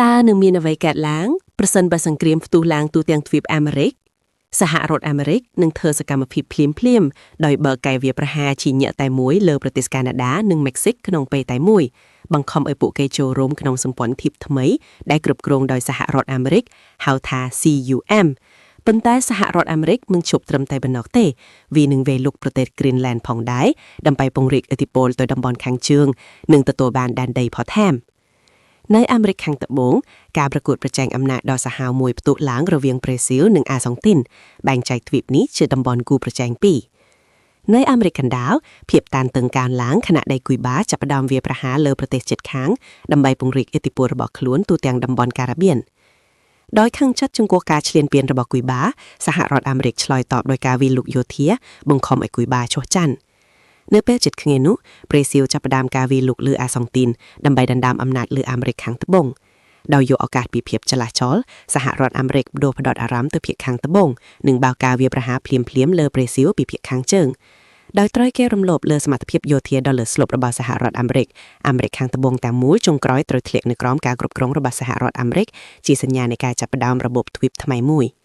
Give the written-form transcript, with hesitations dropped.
តើនឹងមានអ្វីកើតឡើងប្រសិនបើសង្គ្រាមផ្ទុះឡើងទូទាំងទ្វីបអាមេរិកសហរដ្ឋអាមេរិកនឹងធ្វើសកម្មភាពភ្លាមៗដោយបើកកាយវាប្រហារជាញាក់តែមួយលើប្រទេសកាណាដានិងមិចស៊ិកក្នុងពេលតែមួយបង្ខំឲ្យពួកគេចូលរួមក្នុងសម្ព័ន្ធភាពថ្មីដែលគ្រប់គ្រងដោយសហរដ្ឋអាមេរិកហៅថា CUM ប៉ុន្តែសហរដ្ឋអាមេរិកមិនឈប់ត្រឹមតែប៉ុណ្ណោះទេវានឹងវាយលុកប្រទេស Greenland ផងដែរដើម្បីពង្រីកឥទ្ធិពលទៅតំបន់ខាងជើងនិងទទួលបានដែនដីផតថែមនៅអាមេរិកខាងត្បូងការប្រកួតប្រជែងអំណាចដ៏សាហាវមួយផ្ទុះឡើងរវាងប្រេស៊ីលនិងអាសង់ទីនបែងចែកទ្វីបនេះជាតំបន់គូប្រជែងពីរនៅអាមេរិកកណ្ដាលភាពតានតឹងកើនឡើងខណៈដែលគុយបាចាប់ផ្ដើមវាយប្រហារលើប្រទេសជិតខាងដើម្បីពង្រីកឥទ្ធិពលរបស់ខ្លួនទូទាំងតំបន់ការ៉ាបៀនដោយខឹងចិត្តចំពោះការឈ្លានពានរបស់គុយបាសហរដ្ឋអាមេរិកឆ្លើយតបដោយការវាយលុកយោធាបង្ខំឲ្យគុយបាចុះចាញ់នៅពេលជិតគ្នានោះប្រេស៊ីលចាប់ផ្ដើមការវាយលុកលើអាសង់ទីនដើម្បីដណ្ដើមអំណាចលើអាមេរិកខាងត្បូងដោយយកឱកាសពីភាពចលាចលសហរដ្ឋអាមេរិកបដូរផ្ដោតអារម្មណ៍ទៅភាគខាងត្បូងនិងបើកការវាយប្រហារភ្លាមៗលើប្រេស៊ីលពីភាគខាងជើងដោយត្រូវគេរំលោភលើសមត្ថភាពយោធាដ៏លើសលប់របស់សហរដ្ឋអាមេរិកអាមេរិកខាងត្បូងទាំងមូលចុងក្រោយត្រូវធ្លាក់នៅក្រោមការគ្រប់គ្រងរបស់សហរដ្ឋអាមេរិកជាសញ្ញានៃការចាប់ផ្ដើមរបបទ្វីបថ្មីមួយ។